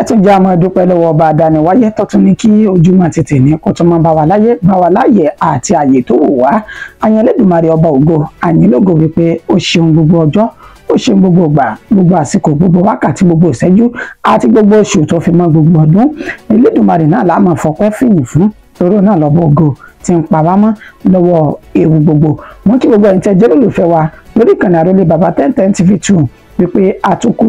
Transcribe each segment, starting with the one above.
Ẹ tún jẹ́ àmọ́ dúpẹ́ lọ́wọ́ ọba àdániwáyé tó tún ní kí ojúmọ́ tètè ní kó tún máa bá wa láyé bá wa láàyè àti àyè tó wù wá. Àyàn Elédùmarè ọba ògo àyìnlógo wípé ó ṣeun gbogbo ọjọ́, ó ṣeun gbogbo ìgbà, gbogbo àsìkò, gbogbo wákàtí, gbogbo ìṣẹ́jú àti gbogbo oṣù tó fi mọ́ gbogbo ọdún. Elédùmarè náà la máa fọpẹ́ fìyìn fún, torí náà lọ́bọ̀ ògo tí ń pa wá mọ́ lọ́wọ́ ewu gbogbo. Mo kí gbogbo ẹ̀yin tẹ́ jẹ́ olólùfẹ́ wa lórí ìkànnì Àrólé Bàbá 1010 TV 2 wípé àtúkù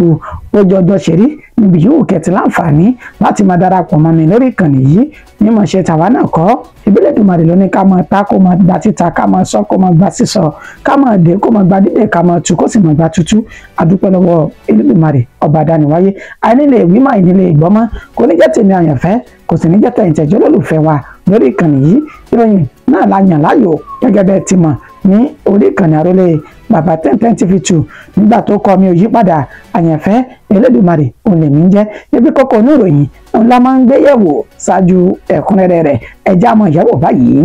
ojú ọjọ́ ṣe rí níbi yóò kẹtì láǹfààní láti máa darapọ̀ mọ́ mi lórí ìkànnì yìí. Mímọ̀ ṣe tàwa náà kọ́, Elédùmarè ló ní ká máa ta kó máa gba títa, ká máa sọ kó máa gba sísọ, ká máa dé kó máa gba dídè, ká máa tú kó sì máa gba tútú. Adúpẹ́ lọ́wọ́ Elédùmarè ọba àdániwáyé. Àìnílé ìwímọ̀, àìnílé ìgbọ́mọ́ kò ní jẹ́ tèmi àyànfẹ́, kò sì ní jẹ́ tẹ̀yìn tẹ̀jọ́ lólùfẹ́ wa lórí ìkànnì yìí. Ìròyìn náà la yàn láàyò gẹ́gẹ́ bẹ́ẹ̀ ti mọ̀ ní orí ìkànnì Àrólé Bàbá 1010 TV 2. Nígbà tó kọ mi ò yí padà, àyànfẹ́ Elédùmarè òun lèmi ń jẹ́. Níbi kókó oníròyìn òun la máa ń gbé yẹ̀wò ṣáájú ẹ̀kúnrẹ́rẹ́ rẹ̀. Ẹja mọ̀ yẹ̀wò báyìí.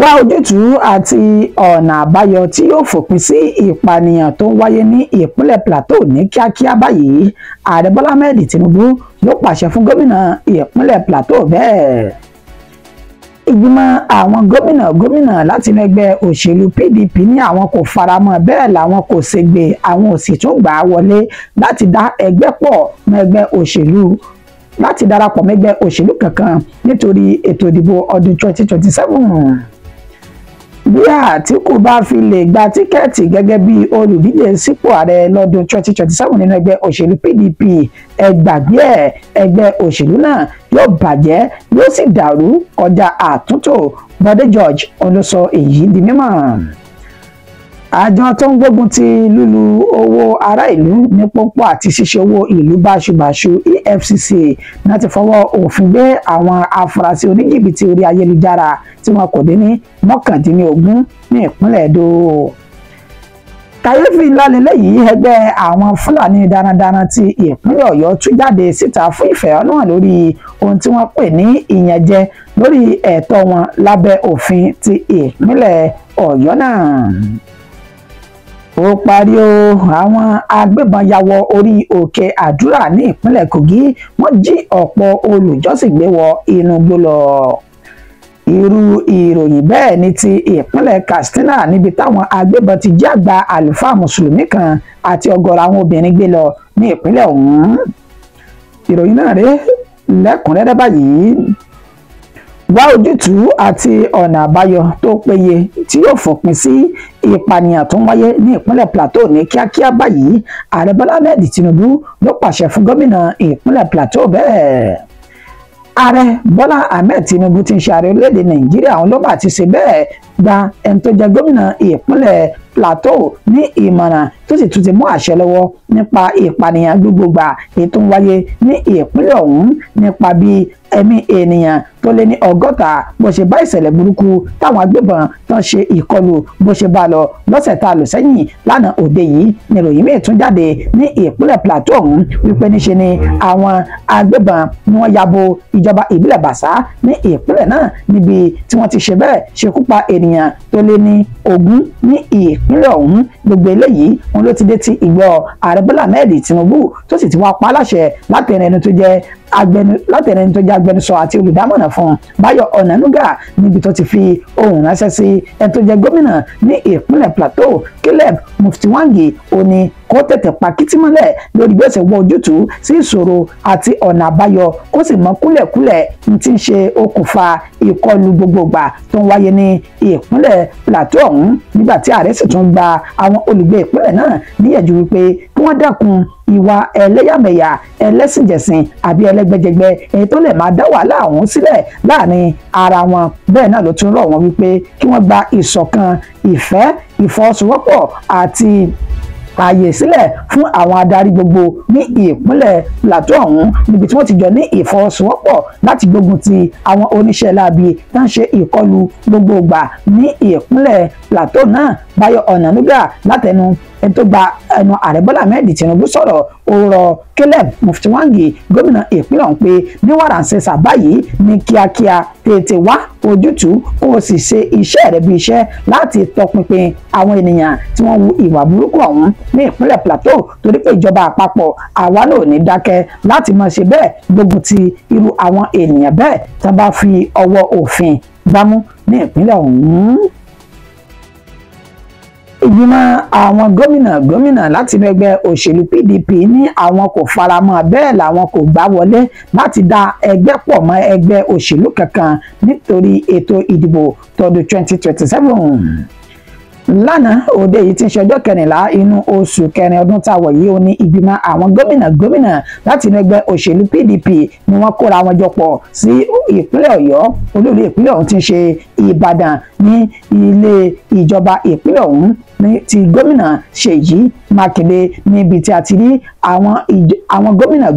Wá ojútùú àti ọ̀nà àbáyọ tí yóò fòpin sí ìpànìyàn tó ń wáyé ní ìpínlẹ̀ Plateau ní kíákíá báyìí. Ààrẹ Bọ́lá Ahmed Tinubu ló pàṣẹ fún gómìnà ìpínlẹ̀ Plateau bẹ́ẹ̀. Ìgbìmọ̀ àwọn gómìnà láti inú ẹgbẹ́ òṣèlú PDP ní àwọn kò faramọ́, bẹ́ẹ̀ làwọn kò ṣègbè, àwọn ò sì tún gbà á wọlé láti dá ẹgbẹ́ pọ̀ mọ́ ẹgbẹ́ òṣèlú, láti darapọ̀ mẹ́gbẹ́ òṣèlú kankan nítorí ètò ìdìbò ọdún 2027. Bí Àtíkù bá fi lè gba tíkẹ́ẹ̀tì gẹ́gẹ́ bí olùdíje sípò ààrẹ lọ́dún 2027 nínú ẹgbẹ́ òṣèlú PDP, ẹ gbàgbé ẹ̀, ẹgbẹ́ òṣèlú náà yóò bàjẹ́, yóò sì dàrú kọjá àtúntò. Bọ́dé George ló sọ èyí di mímọ̀. Àjọ tó ń gbógun ti lílu owó ará ìlú ní pọ́npọ́ àti ṣíṣe owó ìlú báṣubàṣu EFCC náà ti fọwọ́ òfin gbé àwọn afurasí oníjìbìtì orí ayélujára tí wọn kò dín ní 19 ní ìpínlẹ̀ Èdó. Kàyéfì ńlá lélẹ́yìí, ẹgbẹ́ àwọn Fúlàní darandaran ti ìpínlẹ̀ Ọ̀yọ́ tú jáde síta fún ìfẹ̀hónúhàn lórí ohun tí wọ́n pè ní ìyànjẹ lórí ẹ̀tọ́ wọn lábẹ́ òfin ti ìpínlẹ̀ Ọ̀yọ́ náà. Ó parí o, àwọn agbébọn ya wọ orí òkè àdúrà ní ìpínlẹ̀ Kogi, wọ́n jí ọ̀pọ̀ olùjọ́sìn gbé wọ inú igbó lọ. Irú ìròyìn bẹ́ẹ̀ ni ti ìpínlẹ̀ Katsina níbi táwọn agbébọn ti jí àgbà àlùfáà mùsùlùmí kan àti ọ̀gọ̀rọ̀ àwọn obìnrin gbé lọ ní ìpínlẹ̀ ọ̀hún. Ìròyìn náà rèé lẹ́kùnrẹ́rẹ́ báyìí. Wá ojútùú àti ọ̀nà àbáyọ tó péye tí yóò fòpin sí ìpànìyàn tó ń wáyé ní ìpínlẹ̀ Plateau ní kíákíá báyìí. Ààrẹ Bọ́lá Ahmed Tinubu ló pàṣẹ fún gómìnà ìpínlẹ̀ Plateau bẹ́ẹ̀. Ààrẹ Bọ́lá Ahmed Tinubu ti ń ṣe ààrẹ orílẹ̀-èdè Nàìjíríà, àwọn ló bá ti ṣe bẹ́ẹ̀ gba ẹni tó jẹ́ gómìnà ìpínlẹ̀ Plateau ní ìmọ̀ràn tó sì tún ti mú àṣẹ lọ́wọ́ nípa ìpànìyàn gbogbogbà èyí tó ń wáyé ní ìpínlẹ̀ ọ̀hún, nípa bí ẹ̀mí ènìyàn tó lé ní 60 bó ṣe bá ìṣẹ̀lẹ̀ burúkú táwọn agbébọn tán ṣe ìkọlù bó ṣe bá lọ lọ́sẹ̀ tá a lò sẹ́yìn lánàá òde yìí. Ní ìròyìn míì tún jáde ní ìpínlẹ̀ Plateau ọ̀hún wípé níṣe ni àwọn agbébọn ni wọ́n ya bo ìjọba ìbílẹ̀ Bàṣá ní ìpínlẹ̀ náà níbi tí wọ́n ti ṣe bẹ́ẹ̀ ṣekú pa ènìyàn tó lé ní 20 ní ìpínlẹ̀ ọ̀hún. Gbogbo eléyìí wọn ló ti dé ti ìgbọ́ ààrẹ Bọ́lá Ahmed Tinubu tó sì ti wá pa á láṣẹ látẹnu ẹni tó jẹ́ agbẹnusọ àti olùdámọ̀ràn fún Báyọ̀ Ọ̀nànúgà níbi tó ti fi ohùn ránṣẹ́ sí ẹni tó jẹ́ gómìnà ní ìpínlẹ̀ Plateau Caleb Muftiwangi, ó ní kó tètè pa kìtì mọ́lẹ̀ lórí bí ó ṣe wọ ojútùú sí ìṣòro àti ọ̀nà àbáyọ, kó sì mọ kúlẹ̀kúlẹ̀ ní ti ń ṣe okùnfà ìkọlù gbogbogbà tó ń wáyé ní ìpínlẹ̀ Plateau ọ̀hún. Nígbà tí ààrẹ sì tún gba àwọn olùgbé ìpínlẹ̀ náà níyànjú wípé kí wọ́n dẹ́kun ìwà ẹlẹ́yàmẹ̀yà, ẹlẹ́sìnjẹ̀sìn àbí ẹlẹ́gbẹ́jẹgbẹ́ èyí tó lè máa dá wàhálà ọ̀hún sílẹ̀ láàrin ara wọn. Bẹ́ẹ̀ náà ló tún rọ̀ wọ́n wípé kí wọ́n gba ìṣọ̀kan, ìfẹ́, ìfọwọ́sowọ́pọ̀ àti ààyè sílẹ̀ fún àwọn adarí gbogbo ní ìpínlẹ̀ Plateau ọ̀hún níbi tí wọ́n ti jọ ní ìfọwọ́sowọ́pọ̀ láti gbógun ti àwọn oníṣẹ́ láabi tó ń ṣe ìkọlù gbogbogbà ní ìpínlẹ̀ Plateau náà. Báyọ̀ Ọ̀nànúgà látẹnu ẹni tó gba ẹnu ààrẹ Bọ́lá Ahmed Tinubu sọ̀rọ̀ ó rọ Caleb Mutfwang gómìnà ìpínlẹ̀ ọ̀hún pé ní wàràǹṣeṣà báyìí ní kíákíá tètè wá ojútùú kó o sì ṣe iṣẹ́ rẹ̀ bí iṣẹ́ láti tọpinpin àwọn ènìyàn tí wọ́n hu ìwà burúkú ọ̀hún ní ìpínlẹ̀ Plateau, torí pé ìjọba àpapọ̀ àwa náà ò ní dákẹ́ láti máa ṣe bẹ́ẹ̀ gbógun ti irú àwọn ènìyàn bẹ́ẹ̀ tí wọ́n bá fi ọwọ́ òfin gbámú ní ìpínlẹ̀ ọ̀hún. Ìgbìmọ̀ àwọn gómìnà láti inú ẹgbẹ́ òṣèlú PDP ní àwọn kò faramọ́ bẹ́ẹ̀ làwọn kò gbà wọlé láti dá ẹgbẹ́ pọ̀ mọ́ ẹgbẹ́ òṣèlú kankan nítorí ètò ìdìbò tọdún 2027. Lánàá òde yìí tí ń ṣe ọjọ́ kẹrìnlá inú oṣù kẹrin ọdún tá a wọ̀ yìí, ó ní ìgbìmọ̀ àwọn gómìnà láti inú ẹgbẹ́ òṣèlú PDP ni wọ́n kóra wọn jọ pọ̀ sí ìpínlẹ̀ Ọ̀yọ́, olórí ìpínlẹ̀ ọ̀hún tí ń ṣe Ìbàdàn, ní ilé ìjọba ìpínlẹ̀ ọ̀hún ní ti gómìnà Ṣèyí Mákindé, níbi tí a ti rí àwọn gómìnà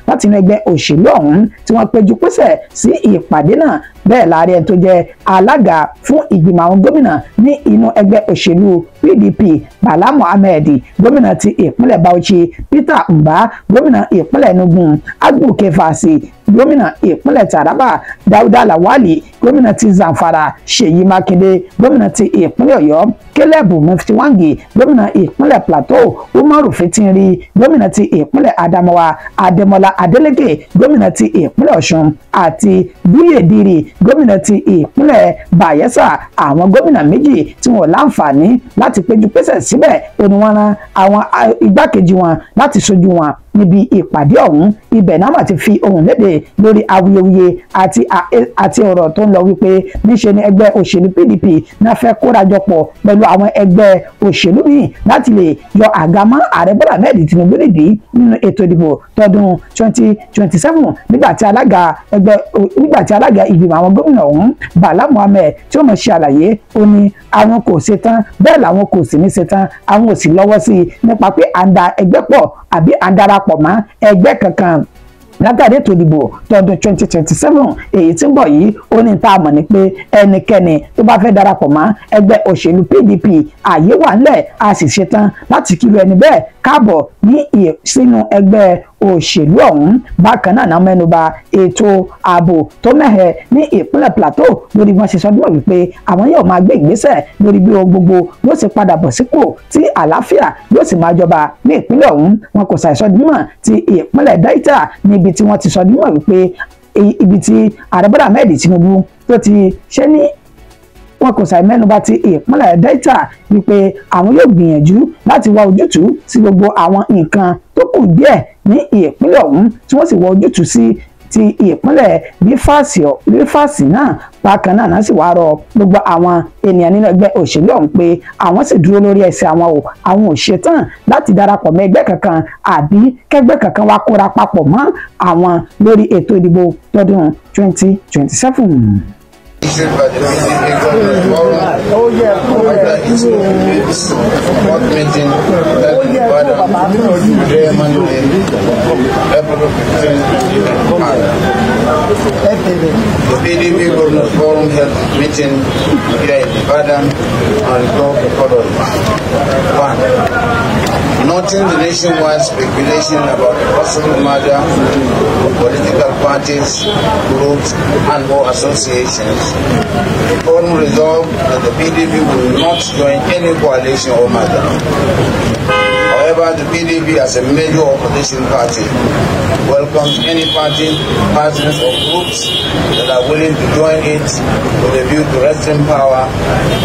láti inú ẹgbẹ́ òṣèlú ọ̀hún tí wọ́n péjú pésẹ̀ sí ìpàdé náà. Bẹ́ẹ̀ láàrin ẹni tó jẹ́ alága fún ìgbìmọ̀ àwọn gómìnà ní inú ẹgbẹ́ òṣèlú PDP Bala Mohammed, gómìnà ti ìpínlẹ̀ Bauchi Peter Mbah, gómìnà ìpínlẹ̀ Enugu Agbu Kefasi, gómìnà ìpínlẹ̀ Taraba Dauda Lawali, gómìnà ti Zamfara Ṣèyí Mákindé, gómìnà ti ìpínlẹ̀ Ọ̀yọ́ Caleb Mutfwang, gómìnà ìpínlẹ̀ Plateau Umaru Fintiri, gómìnà ti ìpínlẹ̀ Adamawa Ademola Adeleke, gómìnà ti ìpínlẹ̀ Ọ̀ṣun àti Bíyè Dìrì, gómìnà ti ìpínlẹ̀ Bayelsa. Àwọn gómìnà méjì tí wọ́n láǹfààní láti péjú pésẹ̀ síbẹ̀ ó ní wọ́n rán àwọn igbákejì wọn láti ṣojú wọn níbi ìpàdé ọ̀hún. Ibẹ̀ náà mà ti fi ohùn léde lórí awuyewuye àti ọ̀rọ̀ tó ń lọ wípé níṣe ni ẹgbẹ́ òṣèlú PDP náà fẹ́ kórajọpọ̀ pẹ̀lú àwọn ẹgbẹ́ òṣèlú míì láti lè yọ àga mọ́ ààrẹ Bọ́lá Ahmed Tinubu nídìí nínú ètò ìdìbò tọdún 2027. Nígbà tí alága ìgbìmọ̀ àwọn gómìnà ọ̀hún Bala Mohammed tí ó mọ̀ ṣe àlàyé, ó ní àwọn kò ṣetán, bẹ́ẹ̀ làwọn kò sì ní ṣetán, àwọn ò sì lọ́wọ́ sí i nípa pé à ń da ẹgbẹ́ pọ̀ àbí à ń darapọ̀ mọ́ ẹgbẹ́ kankan látàrí ètò ìdìbò tọdún 2027 èyí tí ń bọ̀ yìí. Ó ní tá a mọ̀ ní pé ẹnikẹ́ni tó bá fẹ́ darapọ̀ mọ́ ẹgbẹ́ òṣèlú PDP ààyè wà ńlẹ̀, a sì ṣetán láti kiri ẹni bẹ́ẹ̀ káàbọ̀ ní sínú ẹgbẹ́ òṣèlú ọ̀hún. Bákan náà mẹ́nubà ètò ààbò tó mẹ́hẹ ní ìpínlẹ̀ Plateau lórí bí wọ́n ṣe sọdún wípé àwọn yóò máa gbé ìgbésẹ̀ lórí bí ohun gbogbo yóò sì padà bọ̀ sípò tí àlàáfíà yóò sì máa jọba ní ìpínlẹ̀ ọ̀hún. Wọn kò ṣàìsọdúnmọ̀ ti ìpínlẹ̀ Delta níbi tí wọ́n ti sọdúnmọ̀ wípé ibi tí ààrẹ Bọ́lá Ahmed Tinubu tó ti ṣe ní wọn kò ṣàì mẹ́nubà ti ìpínlẹ̀ Delta wípé àwọn yóò gbìyànjú láti wá ojútùú sí gbogbo àwọn nǹkan tó kù díẹ̀ ní ìpínlẹ̀ ọ̀hún, tí wọ́n sì wá ojútùú sí ti ìpínlẹ̀ Rivers náà. Bákan náà sì wá rọ gbogbo àwọn ènìyàn nínú ẹgbẹ́ òṣèlú ọ̀hún pé àwọn sì dúró lórí ẹsẹ̀ àwọn o, àwọn ò ṣetán láti darapọ̀ mọ́ ẹgbẹ́ kankan àbí kẹ́gbẹ́ kankan wá kóra papọ̀ mọ́ àwọn lórí ètò ìdìbò tọdún 2027. Issued by the PDP Governors Forum after its fourth meeting held in Ibadan today, Monday, April 15, 2025. The PDP Governors Forum held its meeting here in Ibadan and resolved the following. 1. Noting the nationwide speculation about the possible merger of political parties, groups, and or associations, the forum resolved that the PDP will not join any coalition or merger. However, the PDP as a major opposition party welcomes any party, persons or groups that are willing to join it with a view to wresting power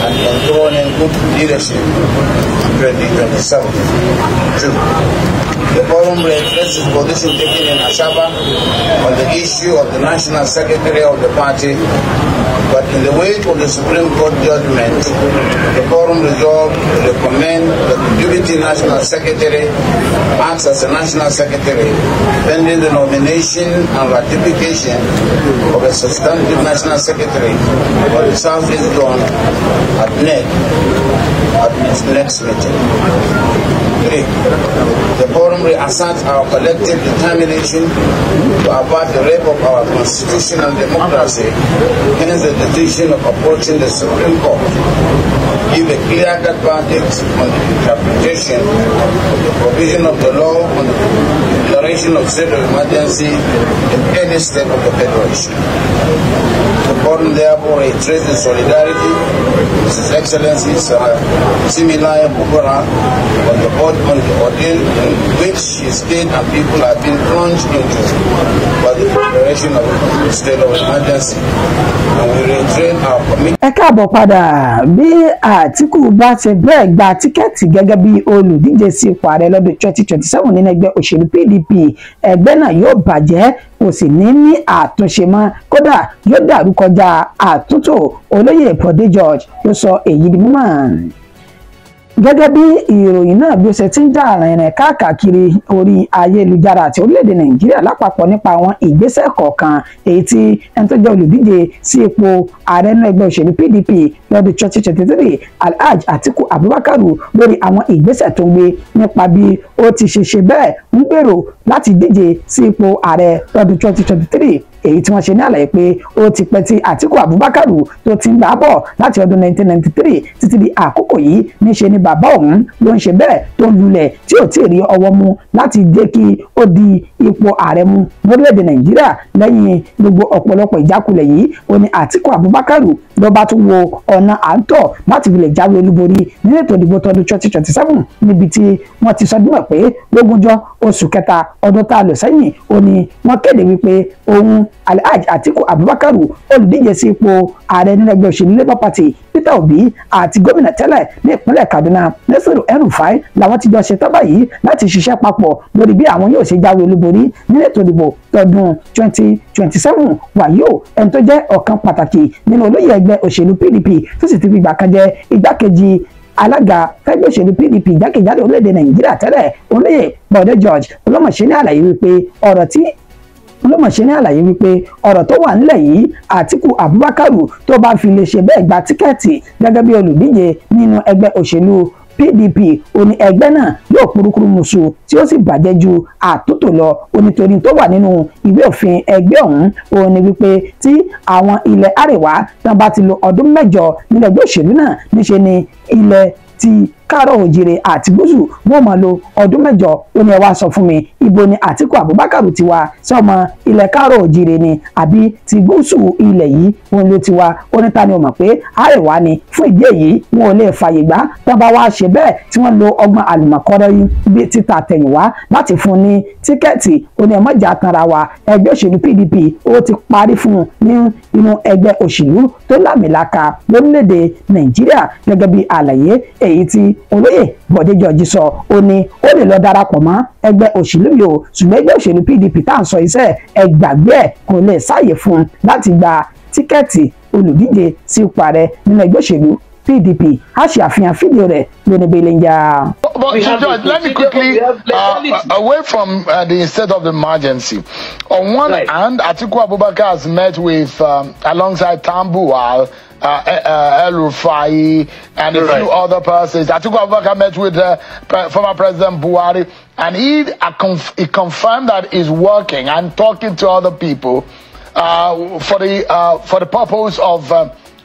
and enthroning good leadership in 2027. 2. The forum reiterates its position taken in Asaba on the issue of the National Secretary of the party, but in the wake of the Supreme Court judgment, the forum resolved to recommend that the Deputy National Secretary acts as a National Secretary pending the nomination and ratification of a substantive National Secretary for the Southeast Zone at NEC at its next meeting. 3. The forum reasserts our collective determination to avert the rape of our constitutional democracy, hence the decision of approaching the Supreme Court give a clear-cut verdict on the interpretation of the provision of the law on the declaration of state of emergency in any state of the Federation. The Forum therefore reiterates in solidarity with His Excellency Sir Siminalayi Fubara on the ordeal in which his state and people have been plunged into by the declaration of state of emergency, and we reiterate our commitment. Ẹ káàbọ̀ padà. Bí Àtíkù bá ṣe bẹ́ẹ̀ gba tíkẹ́ẹ̀tì gẹ́gẹ́ bí olùdíje sí ipò ààrẹ lọ́dún 2027 nínú ẹgbẹ́ òṣèlú PDP, ẹgbẹ́ náà yóò bàjẹ́, kò sì ní ní àtúnṣe mọ́, kódà yóò dàrú kọjá àtúntò. Olóyè Bọ̀dé George ló sọ èyí di mímọ̀ gẹ́gẹ́ bí ìròyìn náà bí ó ṣe ti ń jà rìnrìn káàkiri orí ayélujára àti orílẹ̀-èdè Nàìjíríà lápapọ̀ nípa àwọn ìgbésẹ̀ kọ̀ọ̀kan èyí tí ẹni tó jẹ́ olùdíje sí ipò ààrẹ nínú ẹgbẹ́ òṣèlú PDP lọ́dún 2023 Alhaji Atiku Abubakar lórí àwọn ìgbésẹ̀ tó ń gbé nípa bí ó ti ṣe ṣe bẹ́ẹ̀ ń gbèrò láti díje sí ipò ààrẹ lọ́dún 2023, èyí tí wọ́n ṣe ní àlàyé pé ó ti pẹ́ tí Atiku Abubakar tó ti ń gbà bọ̀ láti ọdún 1993 títí di àkókò yìí. Níṣe ni bàbá òun ló ń ṣe bẹ́ẹ̀ tó ń lulẹ̀ tí ò tí ì rí ọwọ́ mú láti jẹ́ kí ó di ipò ààrẹ mú lórílẹ̀‐èdè Nàìjíríà. Lẹ́yìn gbogbo ọ̀pọ̀lọpọ̀ ìjákulẹ̀ yìí, ó ní Atiku Abubakar ló bá tún wo ọ̀nà à ń tọ̀ láti fi lè jáwé olúborí nínú ètò ìdìbò tọdún 2027, níbi tí wọ́n ti sọ dímọ̀ pé lógúnjọ́ oṣù kẹta ọdún tá a lò sẹ́yìn, ó ní wọ́n kéde wípé òun Alhaji Atiku Abubakar olùdíje sí ipò ààrẹ nínú ẹgbẹ́ òṣèlú Labour Party Peter Obi àti gómìnà tẹ́lẹ̀ ní ìpínlẹ̀ Kaduna Nasiru El-Rufai làwọn ti jọ ṣetán báyìí láti ṣiṣẹ́ papọ̀ lórí bí àwọn yóò ṣe jáwé olúborí nínú ètò ìdìbò tọdún 2027. Wàyó, ẹni tó jẹ́ ọ̀kan pàtàkì nínú olóyè ẹgbẹ́ òṣèlú PDP tó sì ti fi ìgbà kan jẹ́ igbákejì alága fẹ́gbẹ́ òṣèlú PDP jákèjádò orílẹ̀-èdè Nàìjíríà tẹ́lẹ̀, olóyè Bọ̀dé George olómọ̀ṣẹ́ ní àlàyé wípé ọ̀rọ̀ tó wà nílẹ̀ yìí, Àtíkù Abubakar tó bá fi lè ṣe bẹ́ẹ̀ gba tíkẹ́ẹ̀tì gẹ́gẹ́ bí olùdíje nínú ẹgbẹ́ òṣèlú PDP, ó ní ẹgbẹ́ náà yóò purukuru musu tí ó sì bàjẹ́ ju àtúntò lọ. Ó nítorí tó wà nínú ìwé òfin ẹgbẹ́ ọ̀hún, ó ní wípé tí àwọn ilẹ̀ àríwá tán bá ti lo ọdún 8 nínú ẹgbẹ́ òṣèlú náà, níṣe ni ilẹ̀ ti káàrọ̀ òjìrè àti gúúsù wọn máa lo ọdún 8. Ó ní ẹ wá sọ fún mi, ibo ni Àtíkù Abubakar ti wá? Sọmọ ilẹ̀ káàrọ̀ òjìrè ni àbí ti gúúsù ilẹ̀ yìí òun ló ti wá? Ó ní ta ni o mọ̀ pé àríwá ni? Fún ìdí èyí wọn ò lè fààyè gbà tán bá wá ṣe bẹ́ẹ̀ tí wọ́n lo ọgbọ́n àlùmọ̀kọ́rọ́ yìí bí títa tẹ̀yìnwá láti fún ní tíkẹ́ẹ̀tì. Ó ní ẹ má jà tanra wa, ẹgbẹ́ òṣèlú PDP ó ti parí fún un ní inú ẹgbẹ́ òṣèlú tó lámìlaka lórílẹ̀‐èdè Nàìjíríà. Gẹ́gẹ́ bí àlàyé èyí tí olóyè Bọ̀dé George sọ, ó ní ó lè lọ darapọ̀ mọ́ ẹgbẹ́ òṣèlú yìí o, ṣùgbọ́n ẹgbẹ́ òṣèlú PDP tá à ń sọ iṣẹ́ ẹgbàgbé ẹ̀ kò lè sáàyè fún un láti gba tíkẹ́ẹ̀tì olùdíje sí ipò ààrẹ nínú ẹgbẹ́ òṣèlú PDP. A ṣe àfihàn fídíò rẹ̀ lónìí belenja. But George, let me quickly, away from the state of emergency. On one hand, Atiku Abubakar has met with, alongside Tambuwal, El-Rufai, and a few other persons. Atiku Abubakar met with former President Buhari, and he confirmed that he's working and talking to other people for the purpose of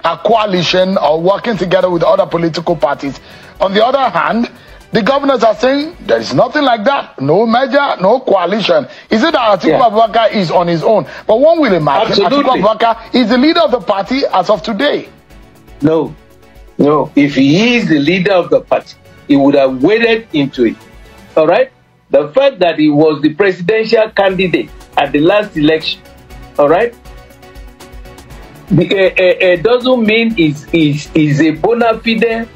a coalition or working together with other political parties. On the other hand, the governors are saying there is nothing like that. No merger, no coalition. Is it that Atiku Abubakar is on his own? But one will imagine Atiku Abubakar is the leader of the party as of today. No, no. If he is the leader of the party, he would have waded into it. All right? The fact that he was the presidential candidate at the last election, all right, doesn't mean he's a bona fide,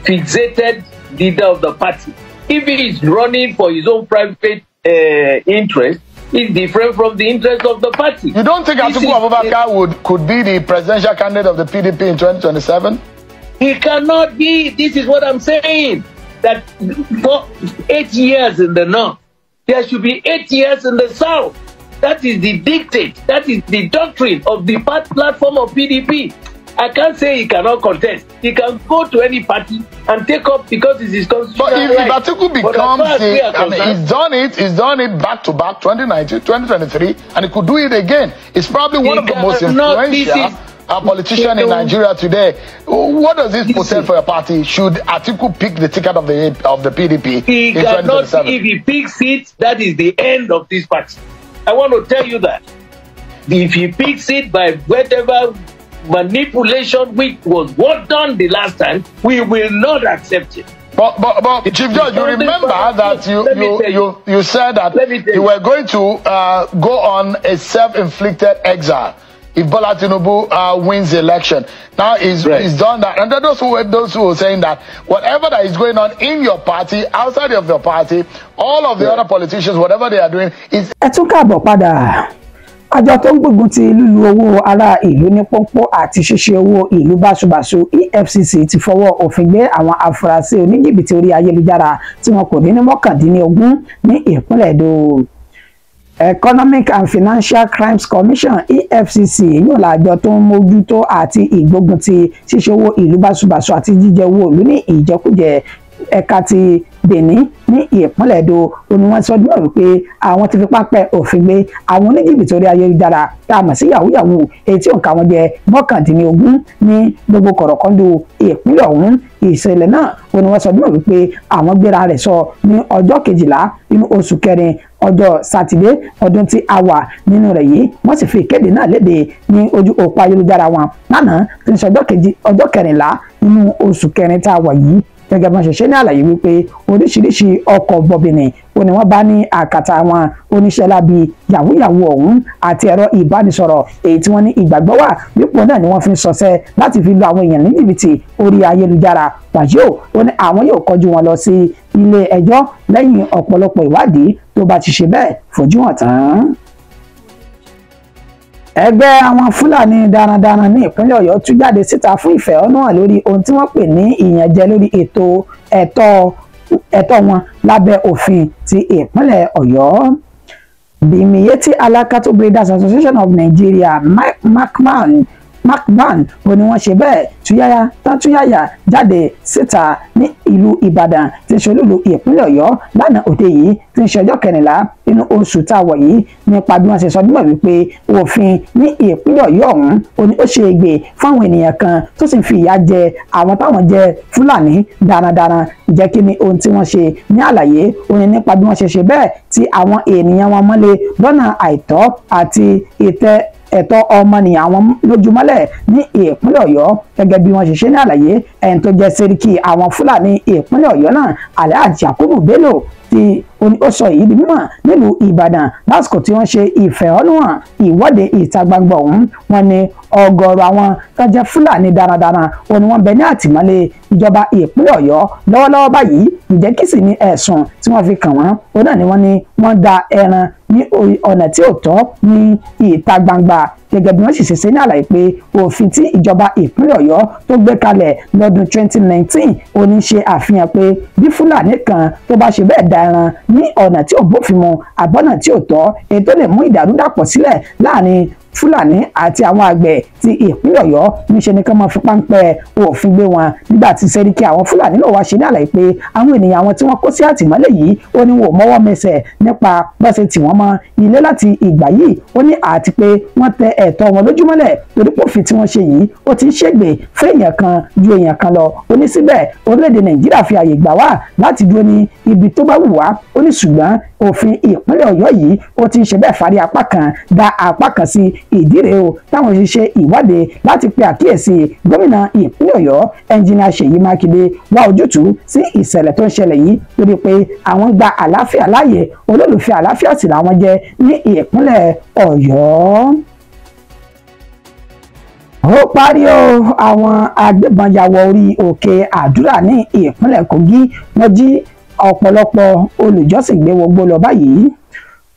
fixated leader of the party. If he is running for his own private interest, it's different from the interest of the party. You don't think Atiku Abubakar could be the presidential candidate of the PDP in 2027? He cannot be. This is what I'm saying. That for 8 years in the north, there should be 8 years in the south. That is the dictate. That is the doctrine of the platform of PDP. I can't say he cannot contest. He can go to any party and take up because it's his constitutional But if right. Atiku becomes the, I mean, he's done it back to back, 2019, 2023, and he could do it again. It's probably one of the most influential politician in Nigeria today. What does this portend for your party? Should Atiku pick the ticket of the PDP? He cannot. If he picks it, that is the end of this party. I want to tell you that. If he picks it by whatever manipulation which was what done the last time, we will not accept it. But Chief George, you remember that you said that you were going to go on a self-inflicted exile if Bola Tinubu wins the election. Now he's done that. And then those who were saying that whatever that is going on in your party, outside of your party, all of the other politicians, whatever they are doing is. Ẹ tún káàbọ̀ padà. Àjọ tó ń gbógun ti lílu owó ará ìlú ní pọ́npọ́ àti ṣíṣe owó ìlú báṣubàṣu EFCC ti fọwọ́ òfin gbé àwọn afurasí oníjìbìtì orí ayélujára tí wọn kò dín ní 19 ní ìpínlẹ̀ Èdó. Economic and Financial Crimes Commission EFCC yóò lájọ tó ń mójútó àti ìgbógun ti ṣíṣe owó ìlú báṣubàṣu àti jíjẹ owó ìlú ní ìjẹkújẹ ẹ̀ka ti Benin ní ìpínlẹ̀ Èdó. Ó ní wọ́n sọ díẹ̀ wípé àwọn ti fi pápẹ́ òfin gbé àwọn oníjìbìtì orí ayélujára tá a mọ̀ sí yahoo yahoo èyí tí òǹkà wọn jẹ́ 19 ní gbogbo kọ̀rọ̀kọ́ndù ìpínlẹ̀ ọ̀hún. Ìṣẹ̀lẹ̀ náà ó ní wọ́n sọ díẹ̀ wípé àwọn gbéra rẹ̀ sọ ní ọjọ́ kejìlá nínú oṣù kẹrin ọjọ́ sátidé ọdún tí a wà nínú rẹ̀ yìí. Wọ́n sì fi ìkéde náà léde ní ojú òpó ayélujára wọn lánàá tí ń sọ ọjọ́ kẹrìnlá nínú oṣù kẹrin tá a wà yìí. Gẹ́gẹ́ bí wọ́n ṣe ṣe ní àlàyé wípé oríṣiríṣi ọkọ̀ bọ̀bìnì ó ní wọ́n bá ní àkàtà wọn oníṣẹ́ láabi yahoo yahoo ọ̀hún àti ẹ̀rọ ìbánisọ̀rọ̀ èyí tí wọ́n ní ìgbàgbọ́ wà wípé náà ni wọ́n fi ń ṣọṣẹ́ láti fi lu àwọn èèyàn ní jìbìtì orí ayélujára. Wàyí ó ní àwọn yóò kọjú wọn lọ sí ilé ẹjọ́ lẹ́yìn ọ̀pọ̀lọpọ̀ ìwádìí tó bá ti ṣe bẹ́ẹ̀ fojú hàn tán. Ẹgbẹ́ àwọn Fúlàní darandaran ní ìpínlẹ̀ Ọ̀yọ́ tú jáde síta fún ìfẹ̀hónúhàn lórí ohun tí wọ́n pè ní ìyànjẹ lórí ètò ẹ̀tọ́ wọn lábẹ́ òfin ti ìpínlẹ̀ Ọ̀yọ́. The Miyetti Allah Cattle Breeders Association of Nigeria MACBAN ó ní wọ́n ṣe bẹ́ẹ̀ túyáyá tán túyáyá jáde síta ní ìlú Ìbàdàn tí ń ṣe olúìlú ìpínlẹ̀ Ọ̀yọ́ lánàá òde yìí tí ń ṣe ọjọ́ kẹrìnlá nínú oṣù tá a wọ̀ yìí nípa bí wọ́n ṣe sọ dímọ̀ wípé òfin ní ìpínlẹ̀ Ọ̀yọ́ ọ̀hún ó ní ó ṣe ègbè fáwọn ènìyàn kan tó sì ń fi ìyà jẹ àwọn táwọn jẹ Fúlàní darandaran. Jẹ́ kí ni ohun tí wọ́n ṣe ní àlàyé ó ní nípa bí wọ́n ṣe ṣe bẹ́ẹ̀ tí àwọn ènìyàn wọn mọ́lé lọ́nà àìtọ́ àti ìtẹ́ ẹ̀tọ́ ọmọnìyàn àwọn lójúmọ́lẹ̀ ní ìpínlẹ̀ Ọ̀yọ́. Gẹ́gẹ́ bí wọ́n ṣe ṣe ní àlàyé, ẹni tó jẹ́ sẹ́ríkì àwọn Fúlàní ìpínlẹ̀ Ọ̀yọ́ náà Alhaji Yakubu Bello tí ó sọ èyí di mímọ̀ nílùú Ìbàdàn lásìkò tí wọ́n ṣe ìfẹ̀hónúhàn ìwọ́de ìta gbangba ọ̀hún. Wọ́n ní ọ̀gọ̀ọ̀rọ̀ àwọn tó jẹ́ Fúlàní darandaran ó ní wọ́n bẹ ní àtìmọ́lé ìjọba ìpínlẹ̀ Ọ̀yọ́ lọ́wọ́lọ́wọ́ báyìí. Ǹjẹ́ kí sì ni ẹ̀sùn tí wọ́n fi kàn wọ́n? Ó náà ni wọ́n ní wọ́n da ẹran ní ọ̀nà tí ò tọ́ ní ìta gbangba. Gẹ́gẹ́ bí wọ́n sì ṣe ṣe ní àlàyé pé òfin tí ìjọba ìpínlẹ̀ Ọ̀yọ́ tó gbé kalẹ̀ lọ́dún 2019 ó ní ṣe àfihàn pé bí Fúlàní kan tó bá ṣe bẹ́ẹ̀ da ẹran ní ọ̀nà tí ò bófin mu àbọ̀nà tí ò tọ́ èyí tó lè mú ìdàrúdàpọ̀ sílẹ̀ láàrin Fúlàní àti àwọn àgbẹ̀ ti ìpínlẹ̀ Ọ̀yọ́ níṣe ni kán máa fi páńpẹ́ òfin gbé wọn. Nígbà tí sẹ́ríkì àwọn Fúlàní náà wá ṣe ní àlàyé pé àwọn ènìyàn àwọn tí wọ́n kó sí àtìmọ́lé yìí ó ní wọn ò mọ́wọ́ mẹsẹ̀ nípa bá ṣe tì wọ́n mọ́ ilé láti ìgbà yìí. Ó ní àti pé wọ́n tẹ ẹ̀tọ́ wọn lójúmọ́lẹ̀ torí pòfin tí wọ́n ṣe yìí ó ti ń ṣègbè fún èèyàn kan ju èèyàn kan lọ. Ó ní síbẹ̀ orílẹ̀-èdè Nàìjíríà fi àyè gbà wá láti dúró ní ibi tó bá wù wá. Ó ní ṣùgbọ́n òfin ìpínlẹ̀ Ọ̀yọ́ yìí ó ti ń ṣe bẹ́ẹ̀ fárí apá kan dá apá kan sí. Ìdí rèé o táwọn ṣe ṣe ìwádìí láti pe àkíyèsí gómìnà ìpínlẹ̀ Ọ̀yọ́ ẹnjìnìà Ṣèyí Mákindé wá ojútùú sí ìṣẹ̀lẹ̀ tó ń ṣẹlẹ̀ yìí lórí pé àwọn gba àlàáfíà láàyè, olólùfẹ́ àlàáfíà sì làwọn jẹ́ ní ìpínlẹ̀ Ọ̀yọ́. Ó parí o, àwọn agbébọn ya wọ orí òkè àdúrà ní ìpínlẹ̀ Kogi, wọ́n jí ọ̀pọ̀lọpọ̀ olùjọ́sìn gbé wọgbó lọ báyìí.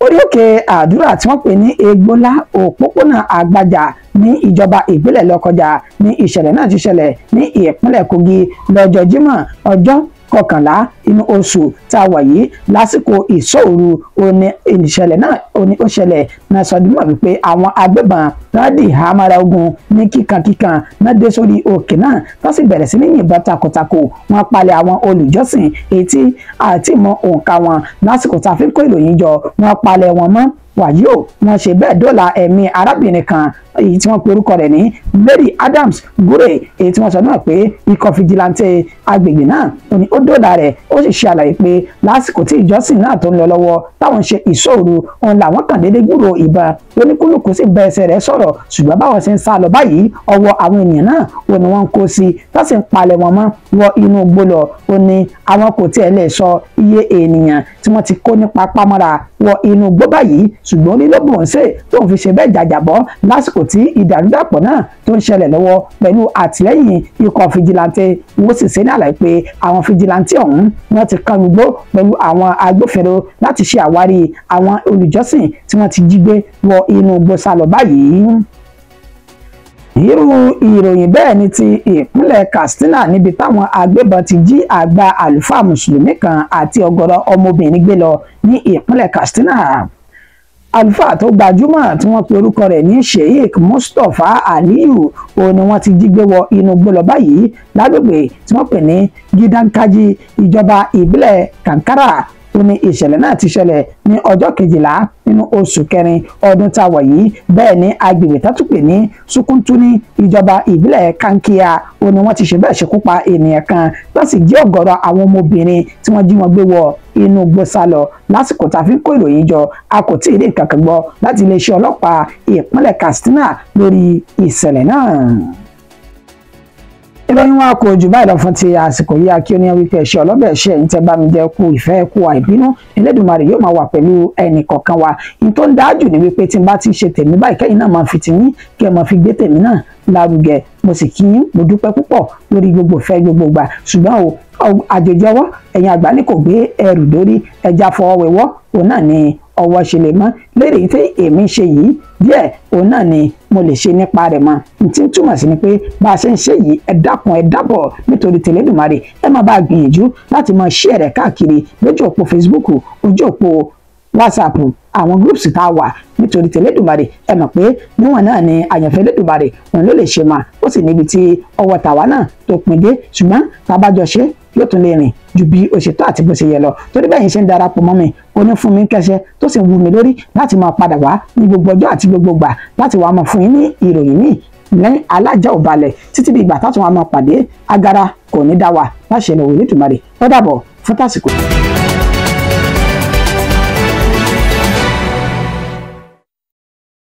Orí òkè àdúrà tí wọ́n pè ní Egbólá, òpópónà Àgbàjà ní ìjọba ìbílẹ̀ Lọ́kọjà ní ìṣẹ̀lẹ̀ náà ti ṣẹlẹ̀ ní ìpínlẹ̀ Kogi lọ́jọ́ Jímọ̀ ọjọ́ kọkànlá inú oṣù tá a wà yìí lásìkò ìṣọ́òru òní ìṣẹ̀lẹ̀ náà òní ó ṣẹlẹ̀ náà sọdúnmọ̀ wípé àwọn agbébọn náà dì hámọ́ra ogun ní kíkankíkan náà dé sórí òkè náà tó sì bẹ̀rẹ̀ sí ní yìnbọn takòtakò. Wọ́n palẹ̀ àwọn olùjọ́sìn èyí tí àti mọ òǹkà wọn lásìkò tá a fi ń kó ìròyìn jọ, wọ́n palẹ̀ wọn mọ́ Wàyí o, wọ́n ṣe bẹ́ẹ̀ dóòlà ẹ̀mí arábìnrin kan èyí tí wọ́n pe orúkọ rẹ̀ ní Mary Adams Gure, èyí tí wọ́n sọ náà pé ikọ̀ fìjìláńtẹ́ agbègbè náà ó ní ó dóòlà rẹ̀. Ó sì ṣe àlàyé pé lásìkò tí ìjọsìn náà tó ń lọ lọ́wọ́ táwọn ṣe ìṣòro òun làwọn kàn déédéé gbúròó ìbọn, oníkúlùkù sì bẹ ẹsẹ̀ rẹ̀ sọ̀rọ̀, ṣùgbọ́n báwọn ṣe ń sá lọ báyìí ọwọ́ àwọn ènìyàn náà ó ní wọ́n ń kó sí i tó sì ń palẹ̀ wọn mọ́ wọ inú igbó lọ. Ó ní àwọn kò tiẹ̀ lè sọ iye ènìyàn tí wọ́n ti kó nípa pamọ́ra wọ inú igbó báyìí, ṣùgbọ́n onílọ́bùn ṣe tó ń fi ṣe bẹ́ẹ̀ jàjàbọ́ lásìkò tí ìdàrúdàpọ̀ náà tó ń ṣẹlẹ̀ lọ́wọ́ pẹ̀lú àtìlẹ́yìn ikọ̀ fìjìláńtẹ́. Wọ́n sì ṣe ní àlàyé pé àwọn fìjìláńtẹ́ ọ̀hún wọ́n ti kan gbogbo pẹ̀lú àwọn agbófinró láti ṣe àwárí àwọn olùjọ́sìn tí wọ́n ti jí gbé wọ inú igbó sálọ báyìí. Irú ìròyìn bẹ́ẹ̀ ni ti ìpínlẹ̀ Katsina níbi táwọn agbébọn ti jí àgbà àlùfáà mùsùlùmí kan àti ọ̀gọ̀rọ̀ ọmọbìnrin gbé lọ ní ìpínlẹ̀ Katsina. Àlùfáà tó gbajúmọ̀ tí wọ́n pe orúkọ rẹ̀ ní Sheikh Mustapha Aliyu òun ni wọ́n ti jí gbé wọ inú igbó lọ báyìí lágbègbè tí wọ́n pè ní Gidankaji, ìjọba ìbílẹ̀ Kankara. Ó ní ìṣẹ̀lẹ̀ náà ti ṣẹlẹ̀ ní ọjọ́ kejìlá nínú oṣù kẹrin ọdún tá a wà yìí. Bẹ́ẹ̀ ni agbègbè tó tún pè ní Sukuntu ní ìjọba ìbílẹ̀ Kankia ó ní wọ́n ti ṣe bẹ́ẹ̀ ṣekú pa ènìyàn kan tó sì jí ọ̀gọ̀rọ̀ àwọn ọmọbìnrin tí wọ́n jí wọn gbé wọ inú igbó sá lọ. Lásìkò tá a fi ń kó ìròyìn jọ, a kò tí ì rí nǹkan kan gbọ́ láti iléeṣẹ́ ọlọ́pàá ìpínlẹ̀ Katsina lórí ìṣẹ̀lẹ̀ náà. Ìròyìn wa kò jù báyìí lọ fún ti àsìkò yìí. Akí ó ní wípé ẹ̀ṣẹ̀ ọlọ́bẹ̀ ẹ̀ṣẹ̀ ẹ̀yin tẹ́ bá mi jẹ́ kú ìfẹ́ kú àìbínú, Elédùmarè yóò máa wà pẹ̀lú ẹnì kọ̀ọ̀kan wa. Ní tó ń dájú ni wípé tí n bá ti ṣe tèmi báyìí kẹ́yìn náà máa fi tiyín kí ẹ máa fi gbé tèmi náà lárugẹ. Mo sì kí yín, mo dúpẹ́ púpọ̀ lórí gbogbo ìfẹ́ gbogbo gbà. Ṣùgbọ́n o, àjòjì ọwọ́ ẹ̀yin àgbà ní kò gbé ẹrù dórí, ẹja fọwọ́wẹ́wọ́ òun náà ni ọwọ́ ṣe lè mọ́. Lérè tí èmi ṣe yìí díẹ̀ òun náà ni mo lè ṣe nípa rẹ̀ mọ́. N tí ń túmọ̀ sí ni pé bá a ṣe ń ṣe yìí, ẹ dákun ẹ dábọ̀ nítorí tẹlẹ́dùmarè, ẹ máa bá a gbìyànjú láti máa share rẹ̀ káàkiri lójú òpó Facebook, ojú òpó WhatsApp, àwọn groups tá a wà nítorí tẹlẹ́dùmarè. Ẹ mọ̀ pé níwọ̀n náà ni àyànfẹ́ Elédùmarè òun ló lè ṣe mà, ó sì níbi tí ọwọ́ tàwa náà tó pin dé, ṣùgbọ́n tá a bá jọ ṣe yóò tún lè rìn ju bí o ṣe tó àti bó ṣe yẹ lọ. Torí bẹ́ẹ̀ yín ṣe ń darapọ̀ mọ́ mi, ó ní fún mi kẹ́sẹ́ tó sì ń wú mi lórí láti máa padà wá ní gbogbo ọjọ́ àti gbogbo gbà láti wá máa fún yín ní ìròyìn míì lẹ́yìn alájà ò balẹ̀ títí di ìgbà táwọn máa pàdé. Agara kò ní dá wa láṣẹ lọ́wọ́ Elédùmarè. Ó dàbọ̀ fún tásìkò.